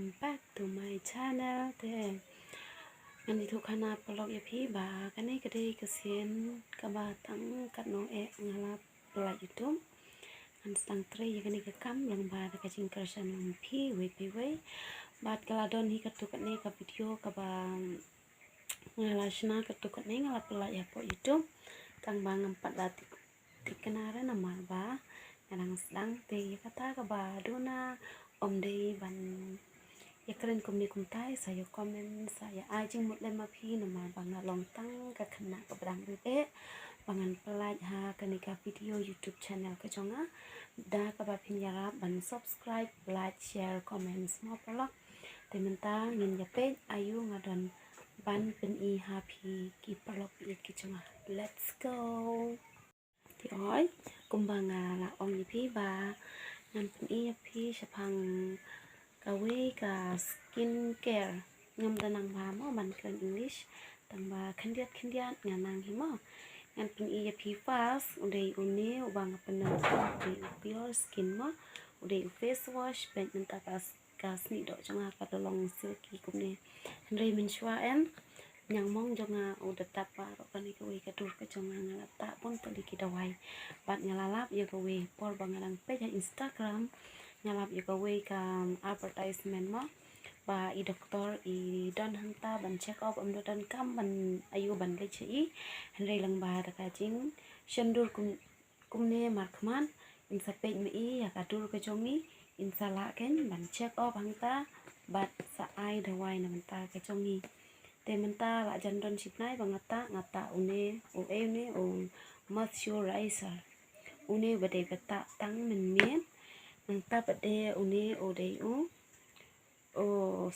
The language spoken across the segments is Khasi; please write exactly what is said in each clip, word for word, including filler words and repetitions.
Back to my channel. Te ngan ïathuh khana paralok ïa phi ba kane ka dei ka sien kaba tang katno eh nga la plie YouTube. Ngan sdang trei ïa kane ka kam lyngba da ka jingkyrshan jong phi uwei pa uwei. Bad ka la don hi katto katne ka video kaba nga la shna katto katne nga la plie hapoh YouTube. Tang ba ngam pat da thikna re namar ba nga dang sdang. Te ïa kata kaba duna ym dei ban ïakren kumne kumtai, sa ïa comment, sa ïa ai jingmut lem ma phi namar ba nga long tang ka khynnah kaba dang rit eh ba ngan plie ha kane ka video YouTube channel ka jong nga. Da kaba phin ïarap ban subscribe, like, share, comments mo paralok. Te mynta ngin ïa peit aïu nga don ban pyni ha phi ki paralok ki jong nga. Let's go. Te oi, kumba nga la ong ïa phi ba ngan pyni ïa phi shaphang kawei ka skin care. Ngam da nang bha mo ban kren English, tang ba khyndiat khyndiat nga nang hi mo. Ngan pyni ïa phi first u dei une uba nga pyndonkam, u dei u Pure Skin mo, u dei u face wash. Peit mynta ka ka snieh doh jong nga ka da long silky kumne. Hynrei mynshuwa em, ñiangmong jong nga u da tap baroh kane kawei ka dur ka jong nga, nga la tah bun tylli ki dawai. Bad nga la lap ïa kawei por ba nga dang peit ha Instagram, nga lap ïa kawei ka advertisement mo ba i doktor i don hangta ban check up, ym da donkam ban aïu ban leit sha i. Hynrei lyngba da ka jingshon dur kum kumne markhmat, in sa peit ma i ïa ka dur ka jong i, in sa lah kein ban check up hangta bad sa ai dawai na bynta ka jong i. Te mynta la jan don shi bnai ba nga tah, nga tah une u, e une u moisturizer. Une ba dei ba tah tang mynmiet. Nangta pat de une u dei u u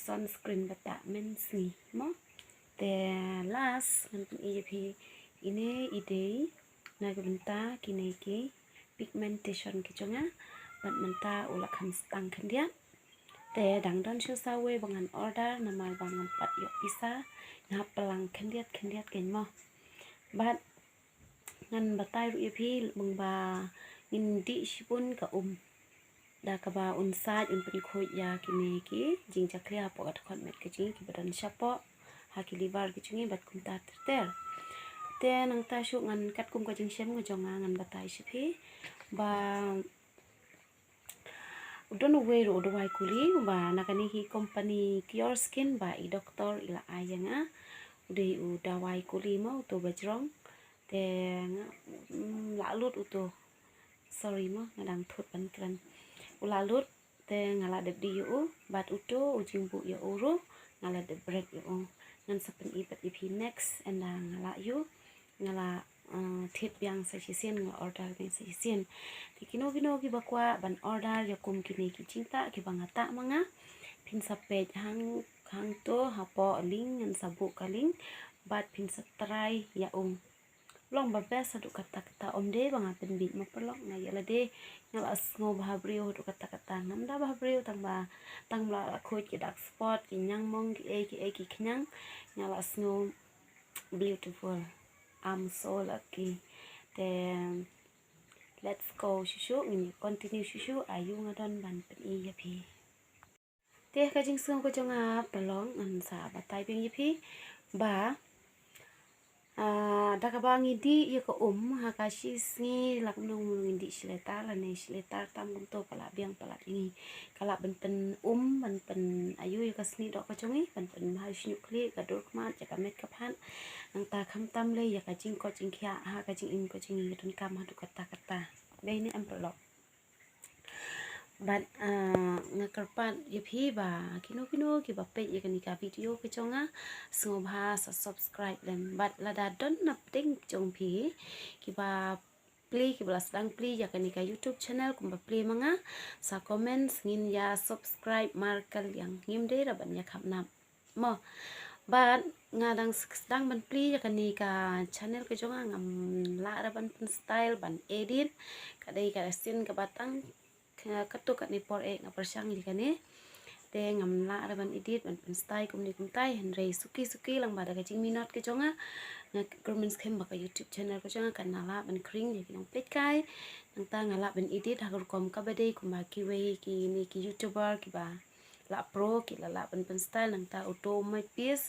sunscreen ba tah mynsngi mo. Te last ngan pyni ïa phi, ine i dei na ka bynta kine ki pigmentation ki jong nga. Bad mynta u la kham sdang khyndiat. Te dang don shuh sa wei ba ngan order namar ba ngam pat ïoh pisa, nga hap pynlang khyndiat khyndiat kein mo. Bad ngan batai ruh ïa phi lyngba ngin dih shibun ka um. Da kaba un sait un pynkhuid ïa kine ki jingjakhlia hapoh ka dkhot met ka jong ngi kiba don shapoh ha ki liver ki jong ngi bad kumta ter ter. Te nangta shuh ngan katkum ka jingshem ka jong nga ngan batai sha phi ba u don uwei ruh u dawai kuli ba na kane ki company Pure Skin ba i doktor i la ai ïa nga. U dei u dawai kuli mo, uto ba jrong. Te nga, mm, la lut uto. Sorry mo, nga dang thut ban kren. U la lut, te nga la dep dih ïa u, bad uto u jingbuh ïa u ruh nga la dep bret ïa u. Ngan sa pyni pat ïa phi next, ynda nga la ïoh, nga la, eh, thied biang sa shisien, nga la order biang sa shisien. Te kino kino kiba kwah ban order ïa kum kine ki jingtah kiba nga tah ma nga, phin sa peit hang, hangto hapoh link, ngan sa buh ka link, bad phin sa try ïa u. Long ba best haduh katta katta, ym dei ba nga pynbiej mo paralok, nga ïa lade nga la sngew bha briew haduh katta katta, ngam da bha briew tang ba tang ba la khuid ki dark spot, ki ñiangmong, ki ei ki ei ki khñiang, nga la sngew beautiful. I'm so lucky. Te let's go shuh shuh, ngin continue shuh shuh aïu nga don ban pyni ïa phi. Te ka jingsngew ka jong nga paralok ngan sa batai biang ïa phi ba, ah, da kaba ngi dih ïa ka um ha ka shi sngi la kumno ngin dih shi liter lane shi liter tam kumto palat biang palat ïa ngi. Ka lah ban pyn um, ban pyn aïu ïa ka snieh doh ka jong ngi, ban pynbha ïa u shñiuh khlieh, ka dur khmat, ïa ka met ka phad. Nangta khamtam lei ïa ka jingkoit jingkhiah ha ka jingim ka jong ngi, ka donkam haduh katta katta. Dei ne em paralok? Bad, ah, nga kyrpad ïa phi ba kino kino kiba peit ïa kane ka video ka jong nga, sngewbha sa subscribe lem. Bad lada don napdeng jong phi kiba plie, kiba la sdang plie ïa kane ka YouTube channel kumba plie ma nga, sa comment, ngin ïa subscribe markar ïa nga, ngim dei ruh ban ïa khapnap mo. Bad nga dang sdang ban plie ïa kane ka channel ka jong nga, ngam lah ruh ban pynstyle, ban edit. Ka dei ka sien kaba tang ka, katto katne por eh nga pyrshang ïa kane. Te ngam lah ruh ban edit, ban pynstyle kumne kumtai, hynrei suki suki lyngba da ka jingminot ka jong nga, nga kyrmen skhem ba ka YouTube channel ka jong nga kan lah ban khring ïa ki nongpeitkai. Nangta nga lah ban edit ha ka rukom kaba dei kumba kiwei kine ki YouTuber kiba la pro ki la lah ban pynstyle, nangta uto u mic piece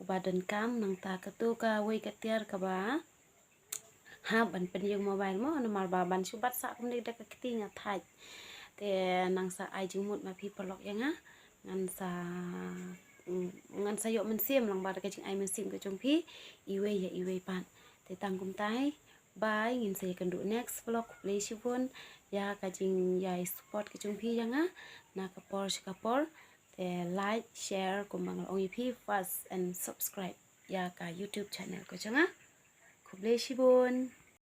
uba donkam, nangta kato kawei ka tiar kaba hap ban pynïeng mobile mo, namar ba ban shu bat sah kumne da ka kti nga thait. Te nang sa ai jingmut ma phi paralok ïa nga, ngan sa, mm, ngan sa ïoh mynsiem lang bad ka jingai mynsiem ka jong phi iwei ïa iwei pat. Te tang kumtai, bye, ngin sa ïakynduh next vlog. Khublei shibun ïa ka jingïai support ka jong phi ïa nga na ka por sha ka por. Te like, share, kumba nga la ong ïa phi, first and subscribe ïa ka YouTube channel ka jong nga. Khublei shibun.